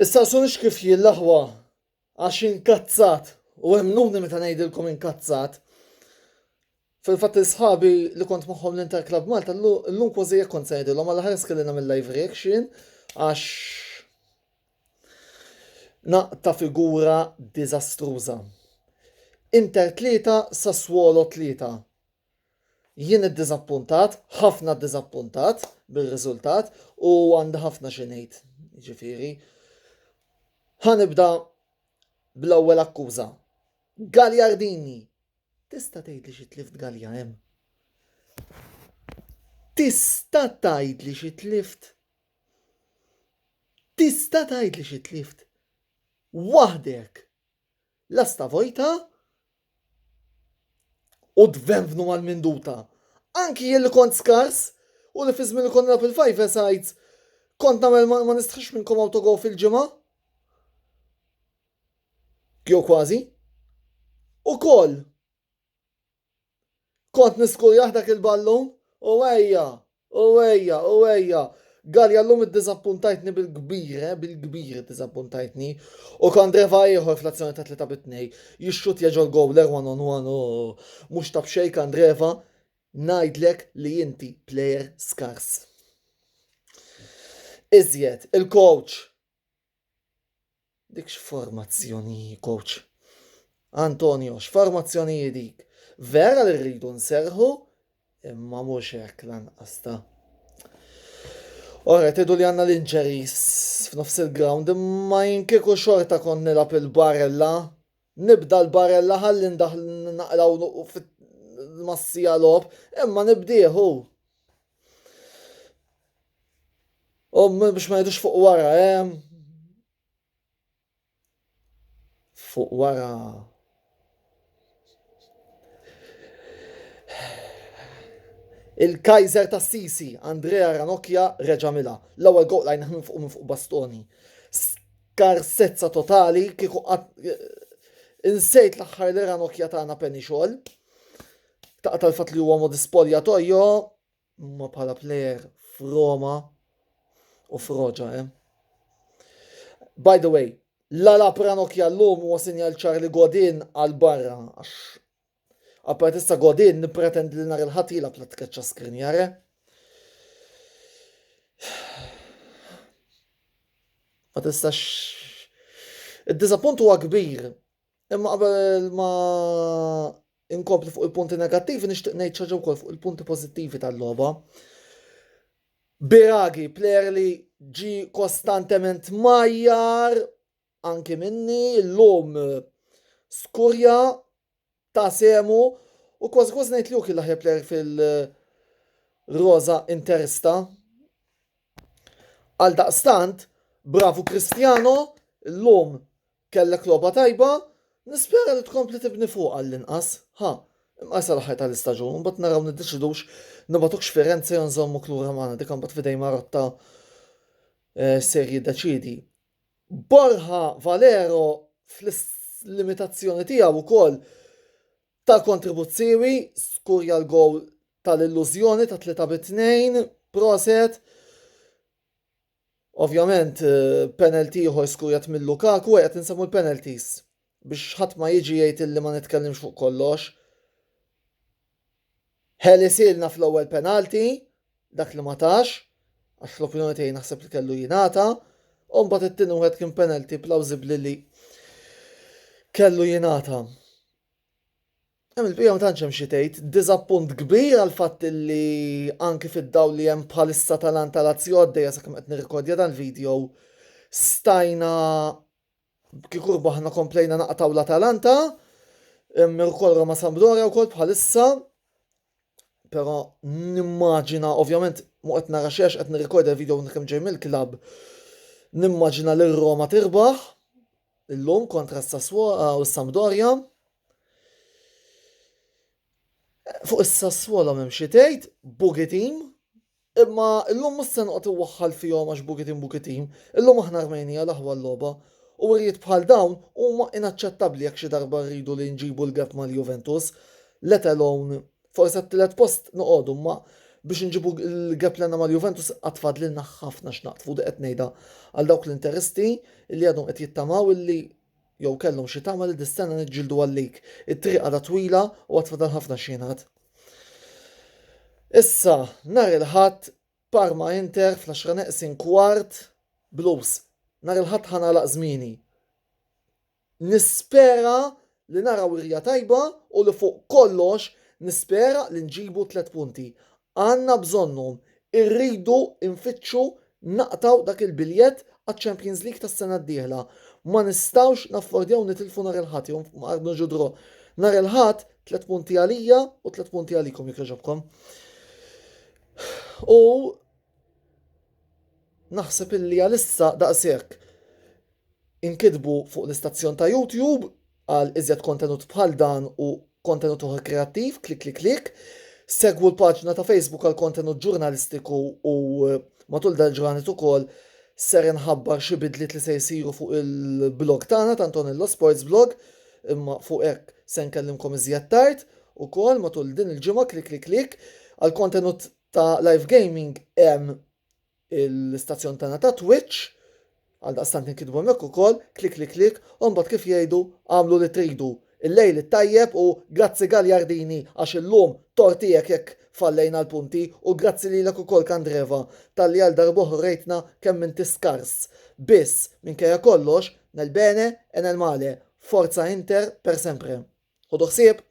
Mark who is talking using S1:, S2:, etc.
S1: Issaqsunix kif jien l-aħwa għax inkazzat u emmnuni meta ngħidilkom inkazzat. Fil-fatt il-sħabi li kont magħhom l-Inter Club Malta llum kważi jekk kont se ngħidilhom għal ħares kelli nagħmel live reaction għax naqta figura diżastruża. Inter 3 Sassuolo 3. Jien iddiżappuntat, ħafna ddiżappuntat bir-riżultat u għandi ħafna xi ngħid. Jiġifieri. Ħa nibda bl-ewwel akkuża. Gagliardini. Tista' tgħidli xi tlift Galja hemm? Tista' tgħidli xi tlift? Tista' tgħidli xi tlift? Waħdek. Lasta vojta u tvenvnu mal-minduta. Anki jien li kont skars u li fi żmien li kont nilgħab il-five sides kont nagħmel ma, ma nistħix minnkom autogo fil-ġimgħa. Jew kważi. Ukoll Kont niskurjah dak il-ballun u ejja, u ejja, u ejja. Galja llum iddiżappuntajtni bil-kbir, eh, bil-kbir iddiżappuntajtni. U Kandreva ieħor fl-azzjoni ta' 3 bit-2. Jixxutja ġol gowler one on one u mhux ta' b'xejn Kandreva ngħidlek li inti plejer skars. Iżjed, il-coach Dik x'formazzjoni hi, coach? Antonio, x'formazzjoni hi dik? Vera li rridu nserħu, imma mhux hekk lanqas ta'. Ora, tgħidu li għandna l-injuries f'nofs il-ground, imma jien kieku xorta kont nilgħab il-Barella. Nibda l-Barella ħalli ndaħl naqlaw fit-massija logħob, imma nibdiehu. U biex ma jgħidux fuq wara, eh? Fuq wara. Il-Kaiser ta' Sisi, Andrea Ranocchia, reġa' mila. L-ewwel goal line minn fuq minn fuq bastoni. Skarsezza totali kieku insejt l-aħħar li Ranocchia tagħna penny xogħol. Taqta' l-fatt li huwa modi spogliatoio Ma bħala player f'Roma u f'Roġa, eh. By the way, la la Pranokja llum huwa sinjal ċar li Godin għal barra għax apart issa Godin nippretendi li nhar il-Ħadd jilgħab la tkeċċa Skriniar, eh. Ma tistax Id-diżappunt huwa kbir Imma qabel ma inkompli fuq il-punti negattivi nixtieq ngħid xi ħaġa wkoll fuq il-punti pożittivi tal-logħba. Biragi, player li ġi kostantement majjar anki minni llum skurja ta' semu u kważi kważi ngħid li hu kien l-aħjar player fil-rosa interista. Għal daqstant, bravu Cristiano, llum Kellek logħba tajba, nispera li tkompli tibni fuqha għall-inqas. Ħa, imqar sal-aħħar tal-istaġun, u mbagħad naraw niddeċidux nibagħtukx Firenze jew nżommuk lura magħna, dik imbagħad f'idejn Marotta eh, ser jiddeċiedi. Borja Valero fl-limitazzjoni tiegħu wkoll ta kontribut siewi, skurja l-gowl tal-illużjoni ta' 3 bi 2, proset. Ovvjament, penalty ieħor skurjat minn Lukaku, ejja tinsemmu l-penalties biex ħadd ma jiġi jgħid illi ma nitkellimx fuq kollox. Ħelisilna fl-ewwel penalty, dak li ma tax, għax fl-opinjoni tiegħi naħseb li kellu jingħata, u mbagħad it-tieni wieħed kien penalty plawsibbli li kellu jingħata. Hemm il-bqija ma tantx hemm xi tgħid. Diżappunt kbir għall-fatt li anki fid-dawl li hemm bħalissa Atalanta Lazio għaddejja sakemm qed nirrekordja dan il-video stajna kieku rbaħna komplejna naqtgħu l-Atalanta. Hemm ukoll Roma Sampdoria wkoll bħalissa. Però nimmaġina, ovvjament mu qed nara xi għax qed nirrekordja l-video kemm ġej mill-klabb. Nimmaġina li Roma tirbaħ illum kontra s-Sassuolo u s-Sampdoria. Fuq is-Sassuolo m'hemm xi tgħid, boogie team, imma illum mhux se noqgħod iwaħħal fihom għax boogie team boogie team. Illum aħna rmejnija l-aħwa l-logħba u wirjiet bħal dawn huma inaċċettabbli jekk xi darba rridu li nġibu l-gap mal-Juventus, let alone forsi għat-tielet post noqogħdu imma Biex nġibu l-gap l mal-Juventus għad fadlilna ħafna x'naqtfu di qed ngħidha għal dawk l-interisti li għadhom qed jittamaw illi jew kellhom xi tama li dis-sena niġġieldu għal-lig. It-triq għadha twila u għad fadal ħafna x'jingħad. Issa, nhar il-Ħadd Parma Inter fl-għaxra neqsin kwart Blues. Nhar il-Ħadd ħa nagħlaq żmieni. Nispera li nara wirja tajba u li fuq kollox nispera li nġibu tlett punti. Għandna bżonnhom. Irridu nfittxu naqtgħu dak il-biljett għaċ-Champions League tas-sena d-dieħla. Ma nistgħux naffordjaw nitilfu nhar il-Ħadd jew mqar niġu draw. Nhar il-Ħadd tlett punti għalija u tlett punti għalikom jekk jogħġobkom. U naħseb illi għalissa daqshekk. Inkitbu fuq l-istazzjon ta' YouTube għal iżjed kontenut bħal dan u kontenut oħra kreattiv, klik klik klik. Segwu l-paġna ta' Facebook għal kontenut ġurnalistiku u eh, matul dal-ġranet ukoll ser inħabbar xi bidliet li se jsiru fuq il-blog tagħna ta' Antonello Sports Blog, imma fuq hekk se nkellimkom iżjed tard ukoll matul din il-ġimgħa klik klik klik għal kontenut ta' live gaming hemm l-istazzjon tagħna ta' Twitch, għaldaqstant inkitbu hemmhekk ukoll, klik klik klik, u mbagħad kif jgħidu agħmlu li tridu. Il-lejl it-tajjeb u grazzi Gagliardini għax illum tort tiegħek jekk fallejna l-punti u grazzi lilek ukoll Candreva talli għal darb'oħra urejtna kemm inti skars. Biss, minkejja kollox, nel bene e nel male, forza Inter per sempre. Ħudu ħsieb!